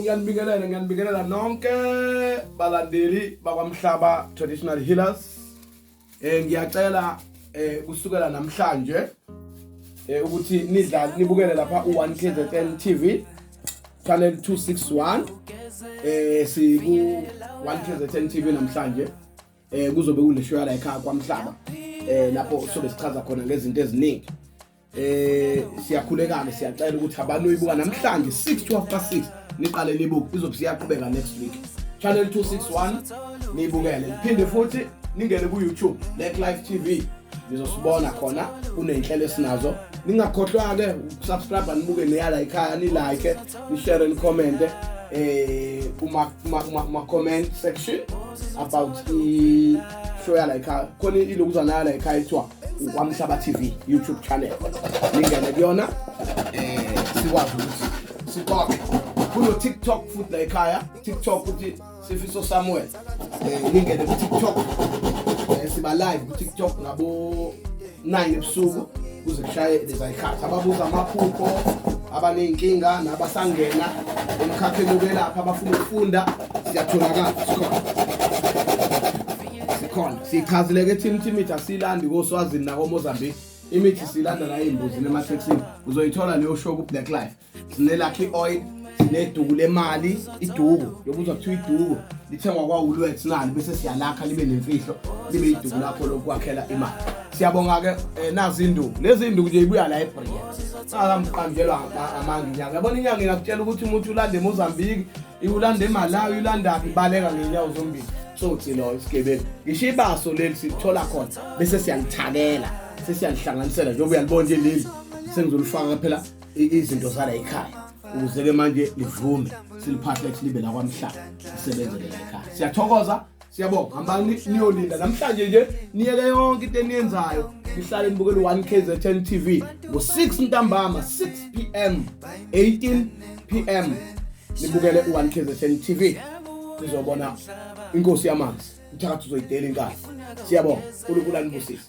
Ngiyanibingelela, ngiyanibingelela nonke balandeli bakwaMhlaba Traditional Healers. Ngiyacela kusukela namhlanje ukuthi nidlale, nibukele lapha u1 KZN TV channel 261. Siku 1 KZN TV namhlanje. Kuzobe kune show la ekhaya kwaMhlaba, lapho sobe sichaza khona ngezinto eziningi. Siyakhuleka ke, siyacela ukuthi abantu oyibuka namhlanje 6 to half past 6, niqale nibuke, izobe siyaqhubeka next week. Channel 261, niyibukele, niphinde futhi ningene ku YouTube, Black Life TV, nizosibona khona, kuney'nhlelo esinazo. Ningakhohlwa ke ukusubscribe, nibuke neyala ekhaya, ni like, ni share, ni comment kuma comment section about i show yala ekhaya. Khona ilokuzana yala ekhaya ethiwa Kwamhlaba TV YouTube channel, ningene kuyona, sikwazi ukuthi sixoxe. Kuno TikTok futhi la ekhaya, TikTok futhi Sifiso Samuel, ningene ku TikTok. Siba live ku TikTok ngabo 9 ebusuku kuze kushaye lezayikhathi. Ababuza amaphupho, abaney'nkinga, nabasangena emkhakheni wokwelapha, abafuna ukufunda, siyatholakala, sikhona, sikhona. Sichazile-ke thina ukuthi imithi asiyilandi koSwazini nakoMozambique, imithi siyilanda la ey'mbuzini, emathekisini. Uzoyithola leyo show ku-Black Life. Sine-lucky oil, sineduku lemali, iduku yokuzwa kuthiwa iduku lithengwa kwa-Woolworths nali, bese siyalakha libe nemfihlo, libe iduku lakho lokwakhela imali. Siyabonga-ke. Nazi induku, lezi induku nje ibuya la eBria, angamqanjelwa amanga inyanga. Yabona, inyanga ingakutshela ukuthi umuntu ulanda eMozambique, iwulanda eMalawi, ulandaphi, baleka ngey'nyawo zombili, tsotsi loyo, isigebengu. Ngisho ibaso leli silithola khona, bese siyalithakela, sesiyalihlanganisela njengoba uyalibona nje leli. Sengizolifaka phela izinto zala ekhaya ukuze-ke manje livume, siliphahle kuthi libe la kwaMhlaba, sisebenzele la ekhaya. Siyathokoza, siyabonga. Hambani niyolinda namhlanje nje, niyeke yonke into eniyenzayo, nihlale nibukele u-1 KZN TV ngo-6 ntambama, 6 p.m., 18 p.m., nibukele u-1 KZN TV, nizobona inkosi yamanzi, umthakathi uzoyidela inkani. Siyabonga, uNkulunkulu anibusise.